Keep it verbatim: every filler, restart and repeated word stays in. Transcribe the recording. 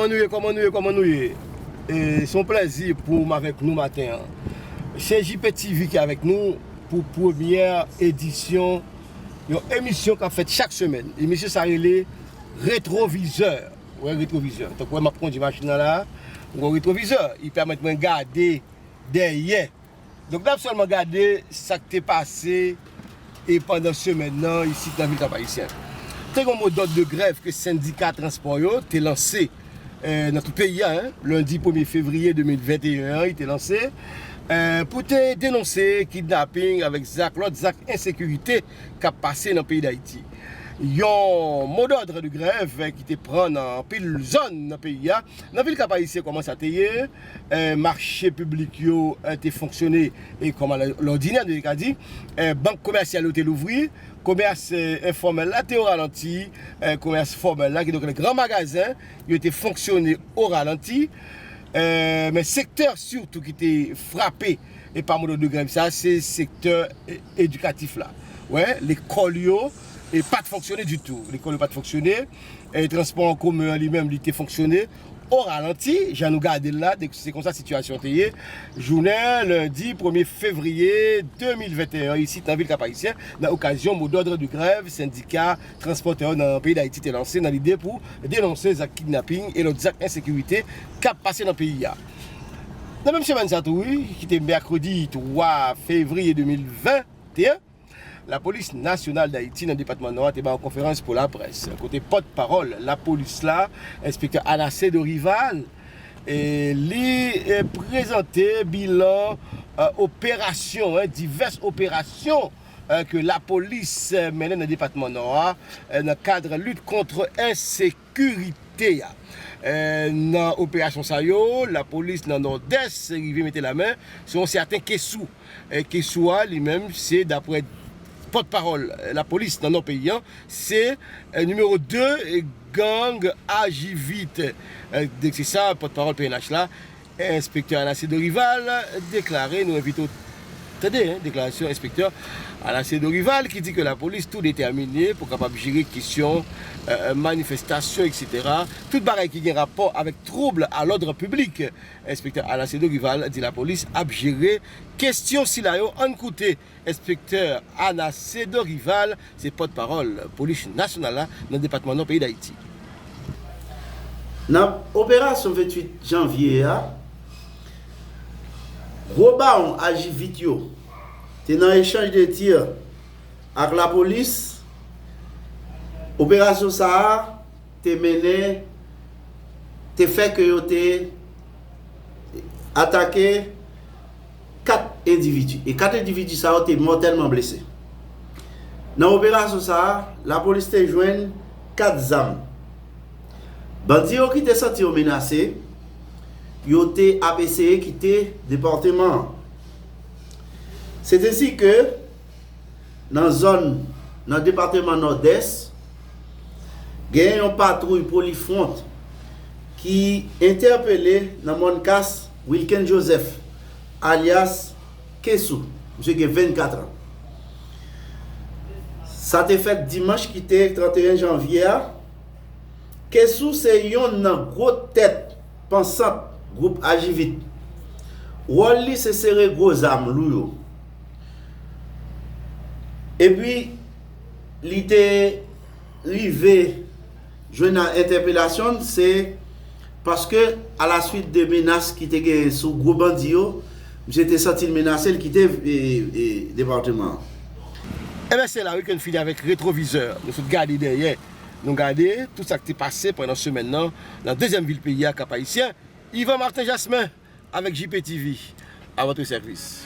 Kòman nou ye, kòman nou ye, kòman nou ye? E, se yon plèzi pou m avèk nou maten an. Se J P T V ki avèk nou pou premyè edisyon yon emisyon k ap fèt chak semèn. Emisyon sa rele Retwovizè. Wè, Retwovizè. Tankou wè m ap kondui machin nan la, m gen retwovizè. Li pèmèt mwen gade dèyè. Donk, n ap sèlman gade sa k te pase e pandan semèn nan isit nan vil Kap Ayisyen. Te gen yon modòd de grèv ke sendika transpò yo te lanse, eh, nan tout peyi a, en, lendi premye fevriye de mil venteyen an, li te lanse, eh, pou te denonse kidnaping avèk zak, lòt zak ensekirite k ap pase nan peyi Dayiti. Yon modòd de grèv, eh, ki te pran nan anpil zòn nan peyi a, nan vil Kap Ayisyen, kòman sa te ye, eh, mache piblik yo, eh, te fonksyone, e kòm alòdinè, nou te ka di, eh, bank komèsyal yo te louvri, komès, eh, enfòmèl la te o ralanti, eh, komès fòmèl la, kidonk lè gran magazen yo te fonksyone o ralanti, eh, men sektè sitou ki te frape e pa modòd de grèv sa, se sektè, eh, edikatif la. Wè, lekòl yo, eh, pa t fonksyone ditou. Lekòl yo pa t fonksyone. E transpò an komen an li menm, li te fonksyone o ralanti, jan nou gade l la, de-, se konsa sitiyasyon te ye. Jounen lendi premye fevriye de mil venteyen an, isit nan vil Kap Ayisyen, nan okazyon modòd de grèv sendika transpòtè yo nan peyi Dayiti te lanse nan lide pou denonse zak kidnaping e lòt zak ensekirite k ap pase nan peyi a. Nan menm semèn sa tou, wi, ki te mèkredi twa fevriye de mil venteyen, Lapolis Nasyonal Dayiti nan depatman Nò a te bay yon konferans pou laprès, kote pòtpawòl lapolis la, enspektè Anasse Dorival, e li, e, prezante bilan, e, operasyon, en, divès operasyon, e, ke lapolis, e, mennen nan depatman Nò a, e, nan kad lit kont ensekirite a. E, nan operasyon sa yo, lapolis nan Nòdès rive mete lamen sou yon sèten Kessou. E, Kessou a, li menm, se, daprè pòtpawòl, e, lapolis nan nò peyi a, se, e, nimewo de, e, gang Aji Vit. E, donk, se sa, pòtpawòl P N H la, enspektè Anasse Dorival, deklare, nou envite w tande, en, deklarasyon enspektè Anasse Dorival, ki di ke lapolis tou detèmine pou kapab jere kesyon, e, manifestasyon, et cetera. Tout bagay ki gen rapò avèk twoub a lòd piblik. Enspektè Anasse Dorival di lapolis ap jere kesyon sila yo. Ann koute enspektè Anasse Dorival, se pòtpawòl polis nasyonal la nan depatman Nò peyi Dayiti. Nan operasyon venntuit janvye a, gwo bawon Aji Vit yo te nan echanj de tir ak lapolis. Operasyon sa a te mennen, te fè ke yo te atake kat endividi. E kat endividi sa yo te mòtèlman blese. Nan operasyon sa a, lapolis te jwenn kat zam. Bandi yo ki te santi yo menase, yo te ap eseye kite depatman an. Se te si ke nan zòn, nan depatman Nòdès, gen yon patwouy Polifront ki entèpele nan Mòn Kas Wilken Joseph, alyas Kessou. Misye gen vennkat an. Sa te fèt dimanch ki te tranteyen janvye a. Kessou se yonn nan gwo tèt pansant gwoup Aji Vit. Wòl li se sere gwo zam lou yo. Epi, li te rive jwenn a entèpelasyon, se paske, alaswit de menas ki te genyen sou gwo bandi yo, misye te santi l menase, l kite, e, e, depatman an. Enben, se la, wi, ke n fini avèk Retwovizè. Nou sot gade dèyè. Nou gade tout sa k te pase pandan semèn nan, nan dezyèm vil peyi a, Kap Ayisyen. Yvan Martin Jasmin avèk J P T V, à votre service.